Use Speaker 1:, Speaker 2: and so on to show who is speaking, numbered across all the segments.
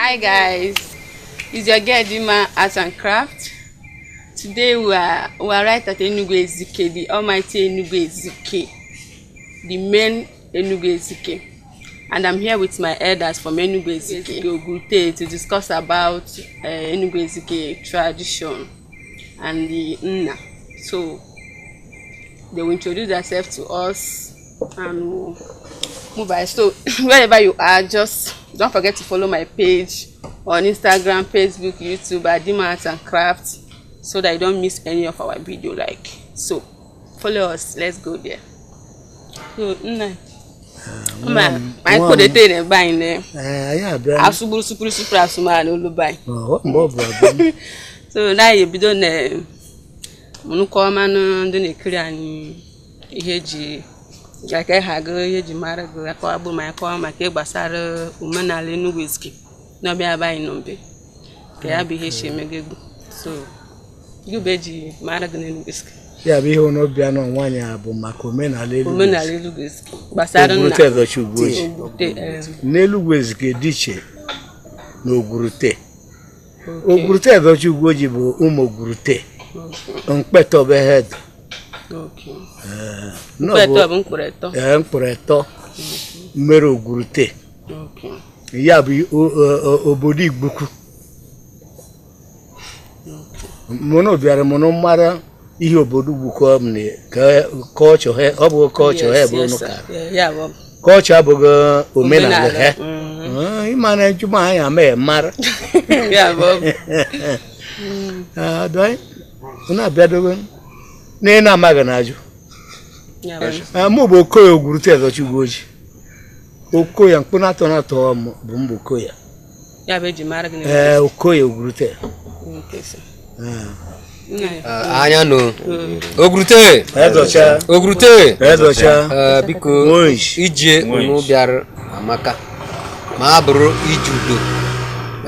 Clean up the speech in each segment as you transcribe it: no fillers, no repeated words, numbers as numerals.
Speaker 1: Hi guys, it's your girl Dima Art and Craft. Today we are right at Enugu Ezike, the almighty Enugu Ezike, the main Enugu Ezike. And I'm here with my elders from Enugu Ezike, Ogute, to discuss about Enugu Ezike tradition and the Nna. So they will introduce themselves to us and we'll move by. So wherever you are, just don't forget to follow my page on Instagram, Facebook, YouTube at Dima Art and Craft, so that you don't miss any of our video. Like so, follow us. Let's go there. So nna ma anyị kpọdete na ebe anyị na
Speaker 2: Ee, anyị abịa.
Speaker 1: Asụgburu sụpụrụ sụpụrụ asụmala n'olu be anyị.
Speaker 2: Ọ, mgbe ọ bụ abịa.
Speaker 1: So na anyị ebido na mnukọmanụ ndị na-ekiri anyị ihe eji ka ha gụ ihe eji mara gị akọwa bụ ma akọwa maka ihe gbasara omenala Enugu Ezike n'ọbịa be anyị nọmbe ka ya bụ ihe si emego egwu. So gị bụ eji mara gị n'Enugu Ezike?
Speaker 2: Ya bụ ihe ụnụ bịa n'ọnwa anyị a bụ maka omenala Enugu.
Speaker 1: Omenala Enugu Ezike gbasara nna.
Speaker 2: Ogwurute Edochi Ugwuoji.
Speaker 1: Ogwurute, eh.
Speaker 2: N'Enugu Ezike dị iche na Ogwurute. Ogwurute Edochi Ugwuoji bụ ụmụ Ogwurute. Mkpetọbe head. Nọ
Speaker 1: Mkpụrụ bụ mkpụrụ ịtọ.
Speaker 2: Ee, mkpụrụ ịtọ mere Ogwurute. Ya bụ obodo Igbukwu. Mụnụ bịara mụnụ mara ihe obodo Igbukwu ọ bụ na ka kọlchọ ha, ọ bụ kọlchọ ha bụ
Speaker 1: Yes,
Speaker 2: ụnụ
Speaker 1: sir.
Speaker 2: ka
Speaker 1: Yeah, ya bụ
Speaker 2: kọlchọ abụghị omenala ha. Ịma na njụma anyị ama ya mara.
Speaker 1: Ya bụ.
Speaker 2: Ah, dọị, unu abịadogo na ị na-amaghị na ajụ.
Speaker 1: Ya bụ.
Speaker 2: Ah, mụ bụ Okoye Ogwurute Edochi Ugwuoji. Okoye mkpụ na-atọ na-atọ m bụ mbụ Okoye.
Speaker 1: Ya bụ eji mara gị n'Enugu.
Speaker 2: Ee, Okoye Ogwurute.
Speaker 1: Okay, sir.
Speaker 2: Ah.
Speaker 1: Nna ya.
Speaker 3: Anya nụ Ogwurute.
Speaker 2: Edocha.
Speaker 3: Ogwurute.
Speaker 2: Edocha.
Speaker 3: Eh, biko.
Speaker 2: Nwoishi.
Speaker 3: Ije unu bịara amaka ma a bụrụ ije udo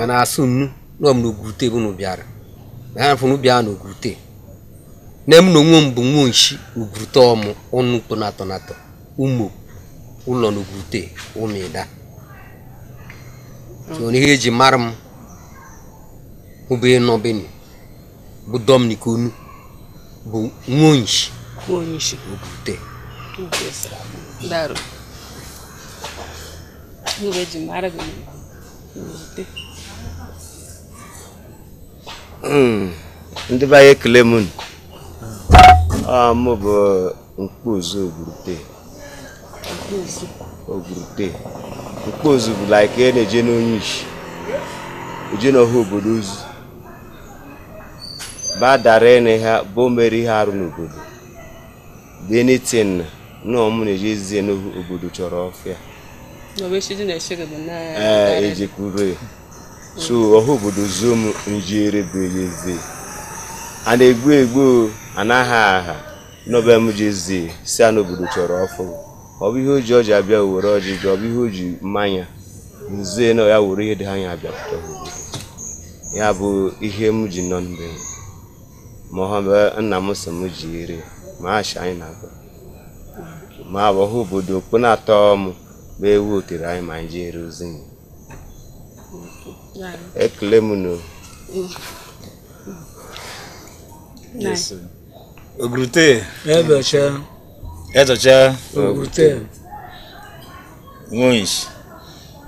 Speaker 3: ya na asụ nnu nọ m n'Ogwurute bụ unu bịara na ya fụnụ bịa n'Ogwurute na m na onwe m bụ nwoishi Ogwurute ọmụ ụnụ kpo na-atọ na-atọ ụmụ ụlọ n'Ogwurute ụmụ ịda. So n'ihe eji mara m bụ ịnọ beni bụ Dominic Onu bụ nwoishi
Speaker 1: Onyeisi.
Speaker 3: Ogwurute.
Speaker 1: Okay, sir. Darụ. Mụ bụ eji mara gị n'Ogwurute.
Speaker 4: Ndị be anyị, ekele m unu. Ọ mụ bụ Mkpozu Ogwurute.
Speaker 1: Ozu.
Speaker 4: Ogwurute Mkpozu bụ like e na-eje n'onye isi eje n'ọha obodo ozu ba dara ene ha bụ mere ihe arụ n'obodo dị anything nọ mụ na-eje ezie n'ohu obodo chọrọ ọfịa.
Speaker 1: N'ọbụ echi dị na-eche gị bụ na
Speaker 4: Ee, ejekwuru ya. So ọha obodo zuo m njere bụ ejezie a na-egbu egbu o, anaghị agha n'ọbịa m jezie si a n'obodo chọrọ ọfụ. Ọ bụ ihe o ji ọjị abịa were ọjị jụọ, ọ bụ ihe o ji mmanya nzie na ya were ihe dị anya abịapụta ọha obodo. Ya bụ ihe m ji nọ mbe ma ọ bụ nna m sị m ji ere ma achị anyị na-agba ma bụ ọha obodo okpu na-atọ m bụ ewu otere anyị ma anyị jere ozi ya.
Speaker 1: Darụ.
Speaker 4: Ekele m nụ.
Speaker 1: Nna ya.
Speaker 5: Ogwurute.
Speaker 2: Edocha.
Speaker 5: Edocha.
Speaker 2: Ogwurute.
Speaker 5: Nwoishi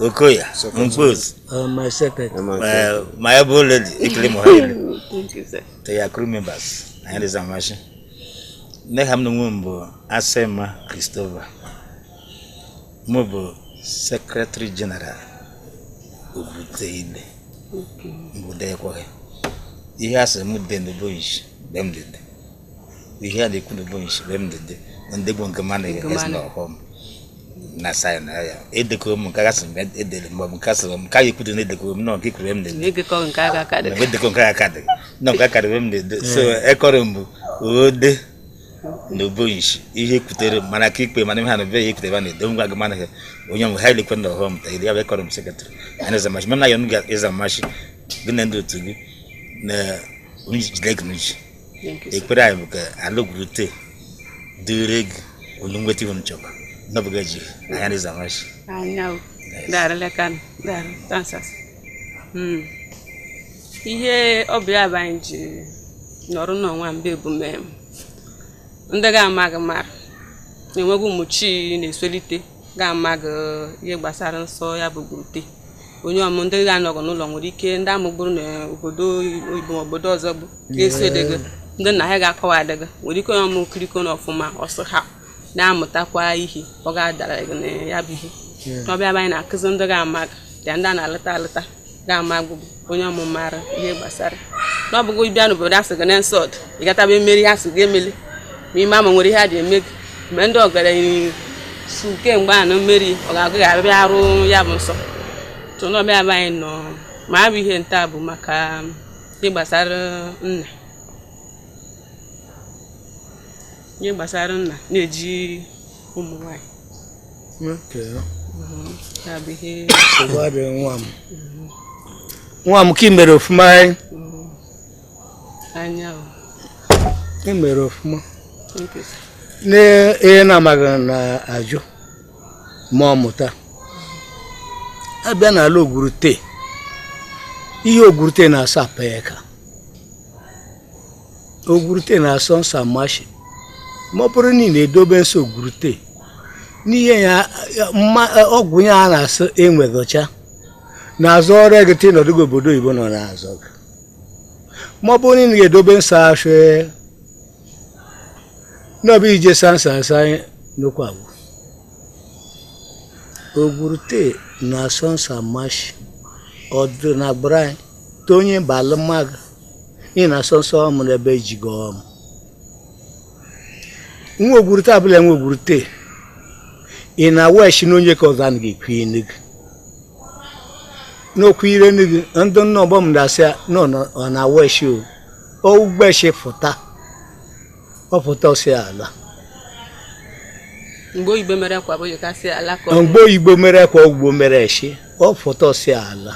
Speaker 5: Okoya Mkpozu.
Speaker 2: My secretary.
Speaker 5: My able lady, ekele m ha niile.
Speaker 1: Thank you, sir.
Speaker 5: To your crew members, anyị dịza amasị nne ha. M na onwe m bụ Asema Christopher. Mụ bụ Secretary General Ogwurute ile mbụ dekwaghị ihe a sị m de n'Oboishi be m dede ihe a na-ekwu n'Oboishi be m dede ndị bụ nke mana
Speaker 1: Nke
Speaker 5: esi
Speaker 1: mana.
Speaker 5: N'ọghọm na sign ya edekọ m nke a sị m edere mgbe m nke a sị m nke a ekwudo na edekọ m nọ nke kwuru m na-ede.
Speaker 1: Egekọ nke aka aka dị.
Speaker 5: Na edekọ nke aka dị nọ nke aka dị m na-ede. So ekọrọ m bụ ode n'Oboishi ihe ekwutere m mana ka ikpe mana ihe a na be ya ekwutere na-ede ngwa gị mana onye m ha elekwe na ọghọm ta iri ya bụ ekọrọ m secretary anyị zamachi mana ya ga ịzamachi gị na ndị otu gị na onye jide gị n'uche.
Speaker 1: Thank you, sir.
Speaker 5: Ekpere anyị bụ ka ala Ogwurute dịrị gị unu nweta ihe unu chọrọ n'ọbụga ji anyị zamachi.
Speaker 1: Anya o. Darụ lekan. Darụ. Dansas. Ihe ọ bụ ya bụ anyị ji nọrọ n'ọnwa mgbe ebume ndị ga-amaghị mara na-enweghị ụmụ chi na-esolite ga-amaghị ihe gbasara nsọ ya bụ Ogwurute. Onye ọmụ ndị ga-anọgọ n'ụlọ nwere ike ndị amụgburu n'obodo oyibo ma obodo ọzọ bụ ga-eso edego ndị nna ha ga-akọwa adịgo nwere ike onye ọmụ kiriko na ọfụma ọsọ ha na-amụtakwa ihe ọ ga-adara gị na ya bụ ihe. Ọbịa bụ anyị na-akụzi ndị ga-amaghị ya ndị a na-alụta alụta ga-amaghị onye ọmụ mara ihe gbasara na ọ bụghị ịbịa n'obodo asị gị na nsọd ị gataba emeri asị gị emeli ma ime ama nwere ihe a ji eme gị mgbe ndị ọgaranya su kemgbe a na mmeri ọ ga-agụ ga-abịa arụ ya bụ nsọ tụnọbịa bụ anyị nọ ma abụ ihe nta bụ maka ihe gbasara nna ihe gbasara nna na-eji ụmụ nwanyị. Ya bụ ihe
Speaker 2: nwa m ka ị mere ofụma
Speaker 1: anya
Speaker 2: ị mere ofụma n'ihe na-amaghị na-ajụ ma ọ mụta abịa n'ala Ogwurute ihe Ogwurute na-asọ apeka Ogwurute na-asọ nsọ amashi ma ọ bụrụ na ị na-edobe nsọ Ogwurute n'ihe ya ọgwụ ya a na-asọ enweghọcha na-azụ ọrịa gị tị nọdụ obodo oyibo nọ na-azụ gị ma ọ bụrụ na ị ga-edobe nsọ asị n'ọbụ ije sa nsa nsa n'okwu agwụ. Ogwurute na-asọ nsọ amashi ọdụ na agbụrụ anyị to onye balụ mmadụ ị na-asọ nsọ ọmụ n'ebe ejigo ọmụ nwa Ogwurute abụla nwa Ogwurute ị na-aweshi na onye ka ọzọ anaghị ekwu inu gị n'okwu ire nnu gị ndị nna ọgbọ m na-asị na ọ na-aweshi o ogbeshi fụta ọ fụta ọsị ala
Speaker 1: mgbe oyibo mere kwa bụ kasị ala ka
Speaker 2: mgbe oyibo mere kwa ogbo mere eshi ọ fụta ọsị ala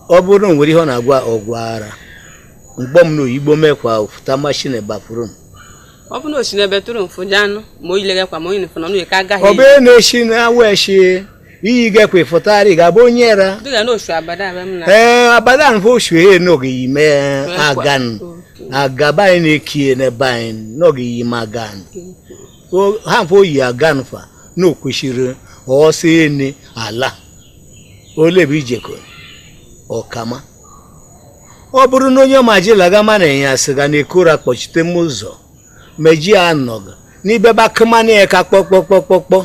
Speaker 2: ọ bụrụ na nwere ihe ọ na-agwa ọgwụ ara mgbe m na oyibo mekwa fụta machine bafụrụ m
Speaker 1: ọ bụ na osi n'ebe tụrụ mfụ janụ ma oyilegakwa kwa ma onye nfụ na ọnụ ka agaghị
Speaker 2: ọ bụ na-eshi na awa eshi iyi gekwe fụtarị ga-abụ onye ra
Speaker 1: dịga na osu abada abịa m na
Speaker 2: ee abada mfụ osu he n'oge yi mee agan agaba anyị na-ekie n'ebe anyị n'oge yi m agan ha mfụ oyi agan fa na okwesịrị ọsọ ene ala ole bụ ijekọ ọkama ọ bụrụ na onye majilaga ma na enya sịga na ekora kpọchite m ụzọ meji anọga n'ibeba kụmanụ ya ka kpọkpọkpọkpọ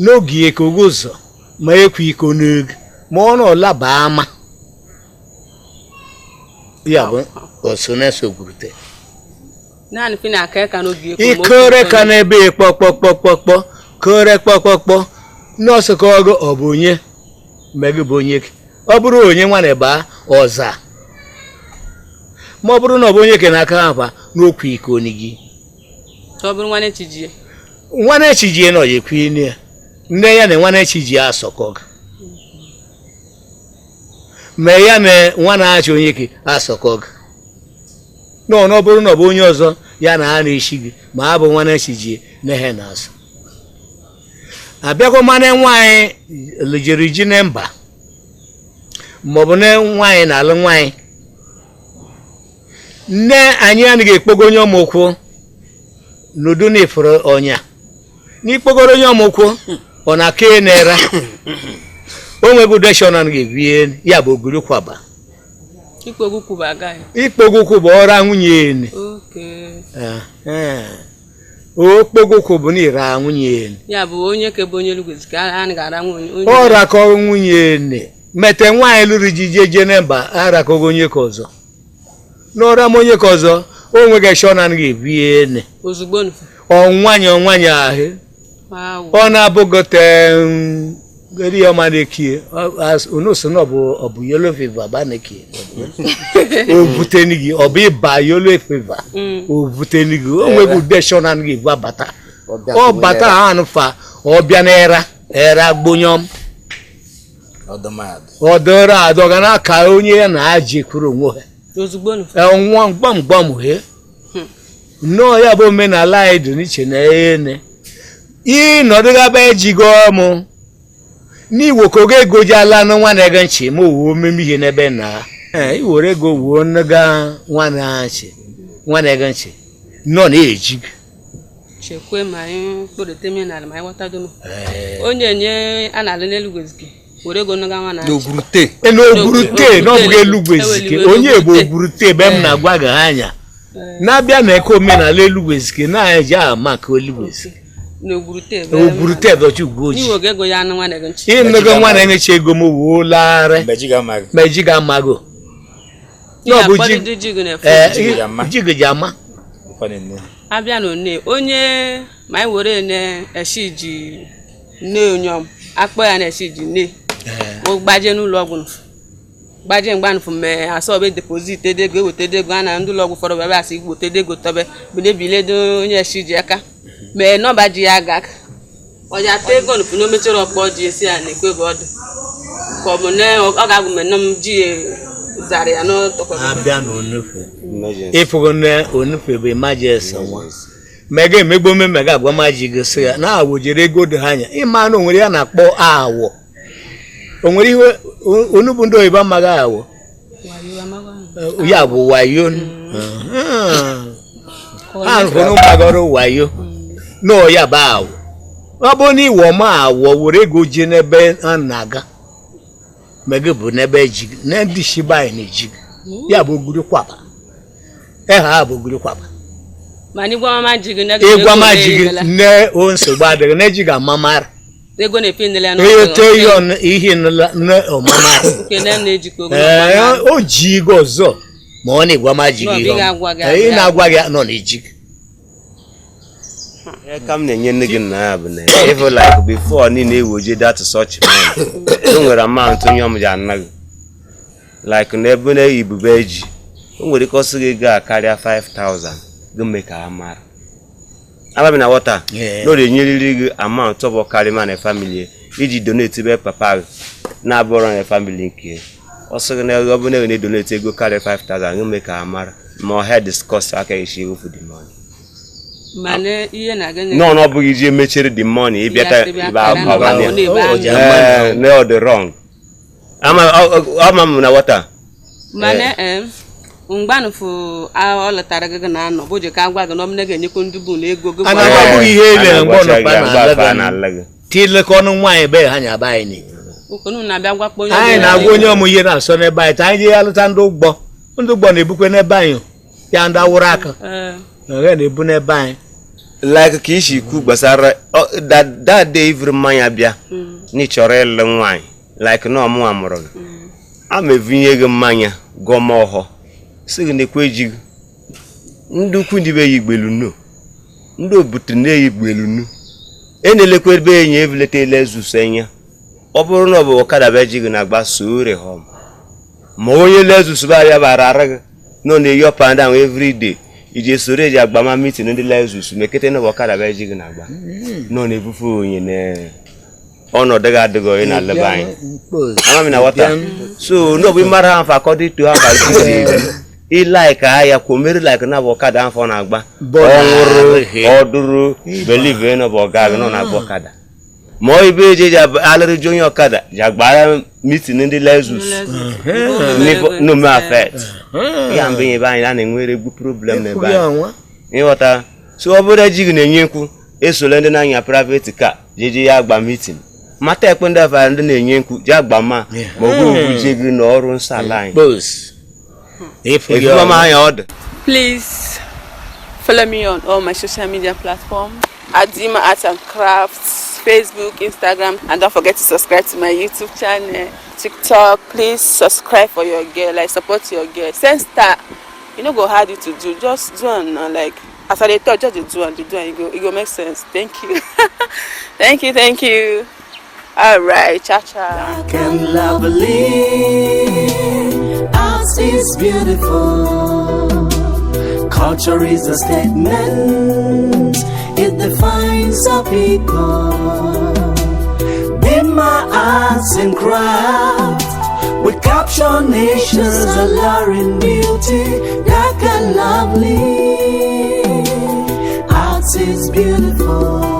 Speaker 2: n'oge ekogo ụzọ ma ekwe iko n'ego ma ọ na ọlaba ama ya bụ ọsọ Ogwurute
Speaker 1: naanị fi na-aka ka n'oge
Speaker 2: ikore ka n'ebe kpọkpọkpọkpọ kore kpọkpọkpọ nọọsụ ka ọgụ ọ bụ onye megị bụ onye ọ bụrụ onye nwa na-eba ọza ma ọ bụrụ na ọ bụ onye ke n'aka ha fa n'okwu iko gị
Speaker 1: ọ bụrụ nwanne chijie
Speaker 2: nwanne chijie na ọya ekwu ine ya nne ya na nwanne chijie asọkọ gị ma ya na nwa na-achị onye ke asọkọ gị na ọ bụrụ na ọ bụ onye ọzọ ya na ha na-eshi gị ma ha bụ nwanne chijie na ihe na-asọ abịakwa mmanụ nwaanyị lejere ji na mba maọbụ na nwaanyị na-alụ nwaanyị nne anyị anaghị ekpogo onye ọmụkwụ n'udu na ifuru ọnya n'ikpogoro onye ọmụkwụ ọ na-aka na-era o nwego udeshọn anaghị ebie ya bụ ogiri kwaba ikpogokwu bụ ọra nwunye ene okpogokwu bụ na ira nwunye ene ọ rakọ nwunye ene mete nwaanyị lụrụ ji je je na mba arakọghị onye ka ọzọ n'ọra m onye ka ọzọ o nweghị shọn anaghị ebie ene ọnwanye ọnwanye ahụ ọ na-abụgote eri ọma na-ekie onuso na ọ bụ yellow fever ba na-ekie o buteni gị ọ bụ ịba yellow fever o buteni gị o nweghị ude shọn anaghị ebu abata ọ bata ha anụfa ọ bịa na era era gbonyọm ọ dọrọ adọ ga na-aka onye ya na-aji kwuru onwe ha nwa mgbam gbam he nnọọ ya bụ omenala anyị dị n'iche na ene ịnọdụgaba ejigo mụ N'iwokogo ego ji ala na nwa na-ege nchi ma owuwe omeme ihe n'ebe na iwere ego wuo nga nwa na-achị nwa na-ege nchi nọ na-eji
Speaker 1: chekwe ma anyị kpọrọte mmiri n'ala ma anyị ghọtadono onye nye a na-alụ n'Enugwu Ezike were ego nga nwa na-achị
Speaker 3: n'Ogwurute
Speaker 2: n'Ogwurute na ọ bụghị Enugwu Ezike onye bụ Ogwurute ebe m na-agwa gị anya na-abịa na eke omenala Enugwu Ezike na-eji ama ka Enugwu Ezike Ogwurute dọchi ugwu ojii ịnụgo nwa na-enyecha ego m wuolarị ma eji ga amago ji gị ama
Speaker 1: abịa na one onye ma anyị were na-eshi ji nne onyom akpọ ya na-eshi ji nne gbaje n'ụlọ ọgwụ gbaje mgbanụfụ mee asọbe depozit edego eweta edego a na ndị ụlọ ọgwụ fọrọ bịa asị igbote edego tobe bilebiledo onye eshi ji aka mee nọmba ji ya aga ọja ata ego nụfụ na o mechara ọkpọ ji esi ya na-ekwe ebe ọdụ ka ọ bụ na ọ ga-agwụ me nọ m ji zara ya n'ọtọkọ
Speaker 2: abịa na onufe ịfụgo na onufe bụ emergency nwa mega emegbo ome mega agwa ma ji gosi ya na awụ jere ego dị ha anya ịma na onwere ya na-akpọ awọ onwere ihe onugbu ndị oyibo amaghị awọ ya bụ wayo ha rụrụ gbagọrọ wayo na ya bụ awọ ọ bụrụ na iwọ ma awọ were ego ji n'ebe a na-aga mega bụ n'ebe ji na ndị shiba anyị na-eji ya bụ ogiri kwaba eha bụ ogiri kwaba ịgwa ma ji gị nne o nsogbu adịghị na eji ga amamara ete ihe nne ọmamara o ji gị ọzọ ma ọ na-egwa ma ji gị ị na-agwa gị nọ na-eji gị
Speaker 4: ihe ka m na-enye nne gị nna ya bụ na ịfụ like before niile ewoje that such man o nwere amount onye ọmụ ji ana gị like na ebe na ibube ji o nwere ike ọsị gị gaa karịa 5000 gị mee ka ha mara amabi na wọta na ọ na-enyerịrị gị amount ọ bụ karịa ma na family iji donate be papa gị na-abụrọ na family nke ọsị gị na ọ bụ na ị na-edonate ego karịa 5000 gị mee ka ha mara ma ọ ha discuss aka esi ewefu the money. No, no, bụghị iji emechere the money ịbịata ọ dị wrong. Ama m na wọta
Speaker 1: mana mgbanụfụ ọ lọtara gị na anọ bụ ka agwa gị na ọmụna ga-enyekwa ndị bụ na ego gị
Speaker 2: abụghị ihe ele mgbe ọnọkwa na tilekọ ọnụ nwaanyị be ha nya be anyị anyị na-agwa onye ọmụ ihe na-asọ n'ebe anyị ta anyị ji ya lụta ndị ụgbọ ndị ụgbọ na-ebukwe n'ebe anyị ya ndị awụrụ aka na-ebu n'ebe anyị
Speaker 4: like ka isi kwu gbasara that day ivuru mmanya bịa na ị chọrọ ịlụ nwaanyị like na ọmụnwa mụrụ gị ama evunye gị mmanya gọma ọhọ si gị na-ekwe ji gị ndị ukwu ndị be ya igbelu nu ndị obutu na-eyi igbelu nu enelekwa ebe enyi evileta ele zuso enya ọ bụrụ na ọ bụ ọkada be ji gị na-agba sore hom ma onye lezus ba ya bara ara gị nọ na-eyi up and down every day ije soro eji agbama meeting ndị lezus mekete na ọkada be ji gị na-agba nọ na-ebufe onye na ọnọdụ gị adịghị onye na-aleba anyị amami na wata so no bụ mara ha mfa according to ha i like ya kwa mere like na bụ ọkada afọ na-agba ọ nwụrụ ọ dụrụ believe na bụ ọga gị nọ na-agba ọkada ma ọ ibe eji eji alịrịji onye ọkada ji agbara meeting ndị lezus no affect ya mgbe ebe anyị a na-enwere egwu problem n'ebe anyị ịghọta so ọ bụrụ eji gị na-enye nkwụ esola ndị na-anya private car jeje ya agba meeting mata ekwe ndị afara ndị na-enye nkwụ ji agba ma ma ọ bụ obuje gị n'ọrụ nsọ ala anyị.
Speaker 1: Please follow me on all my social media platforms Adima Arts and Crafts, Facebook, Instagram, and don't forget to subscribe to my YouTube channel, TikTok. Please subscribe for your girl, like support your girl. Send star, you know go hard you to do, just do and like as I talk, just do and do and it go make sense. Thank you. Thank you, thank you. All right, cha cha.
Speaker 6: Dark and lovely, art is beautiful. Culture is a statement, it defines our people. Dima Arts and Craft, we capture nature's alluring beauty, dark and lovely. Art is beautiful.